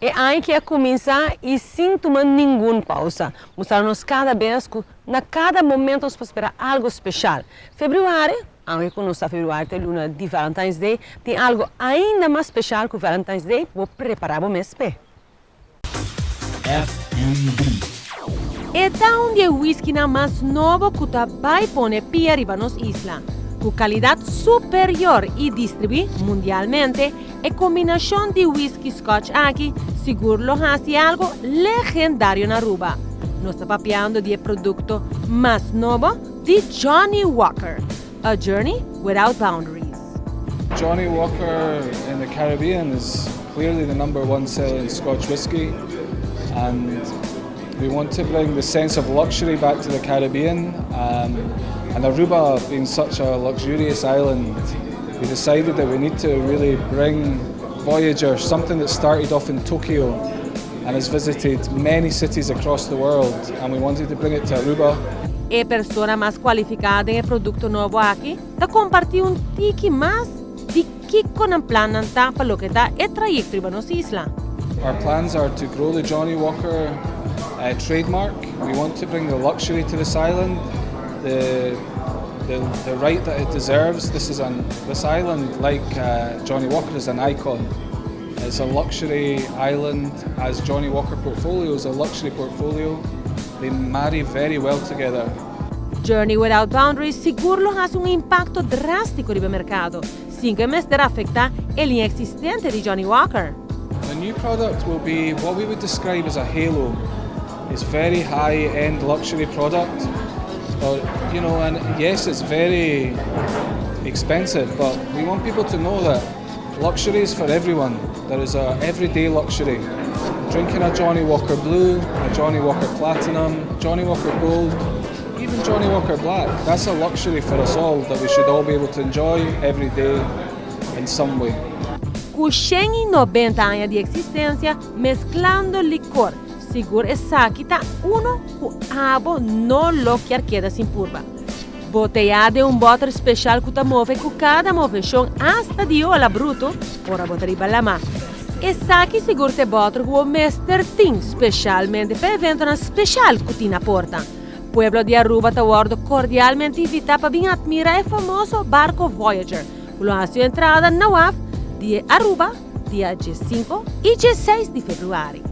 E aña aki a cuminsa y sin tuma ningun pausa. Mustra nos cada bes cu na cada momento nos por spera algo special. Februari, aunke cu nos ta februari ta luna di Valentine's Day, tin algo ainda mas special cu Valentine's Day, bo prepara bo mes p'e. FNB. E ta un di e whiskynan mas nobo cu ta bay pone pia riba nos isla. Cu calidad superior y distribui mundialmente, e combinacion di whisky Scotch aki sigur lo haci algo legendario na Aruba. Nos ta papiando di e producto mas nobo di Johnnie Walker, A Journey Without Boundaries. Johnnie Walker in the Caribbean is clearly the number one selling Scotch whisky, and we want to bring the sense of luxury back to the Caribbean. And Aruba being such a luxurious island, we decided that we need to really bring Voyager, something that started off in Tokyo and has visited many cities across the world, and we wanted to bring it to Aruba. E persona mas cualifica den e producto nobo aki ta comparti un tiki mas di kico nan plannan ta pa loke ta e trayecto riba nos isla. Our plans are to grow the Johnnie Walker trademark. We want to bring the luxury to this island, the right that it deserves. This island, like Johnnie Walker, is an icon. It's a luxury island, as Johnnie Walker portfolio is a luxury portfolio. They marry very well together. Journey Without Boundaries sigur lo haci un impacto drastico riba mercado, sin cu mester afecta e linea existente di Johnnie Walker. The new product will be what we would describe as a halo. It's very high-end luxury product, but and yes, it's very expensive, but we want people to know that luxury is for everyone. There is a everyday luxury. Drinking a Johnnie Walker Blue, a Johnnie Walker Platinum, Johnnie Walker Gold, even Johnnie Walker Black. That's a luxury for us all that we should all be able to enjoy every day in some way. Cu 190 aña di existencia, mesclando licor, sigur esaki ta uno cu abo no lo kier keda sin purba. Boteya den un boter special cu ta move cu cada movecion hasta di ola bruto, ora bo ta riba lama. Esaki sigur ta e boter cu mester tin specialmente pa evento special cu tin na porta. Pueblo di Aruba ta wordo cordialmente invita pa bin admira e famoso barco Voyager, cu lo haci entrada na waf di Aruba dia 5 y 6 di februari.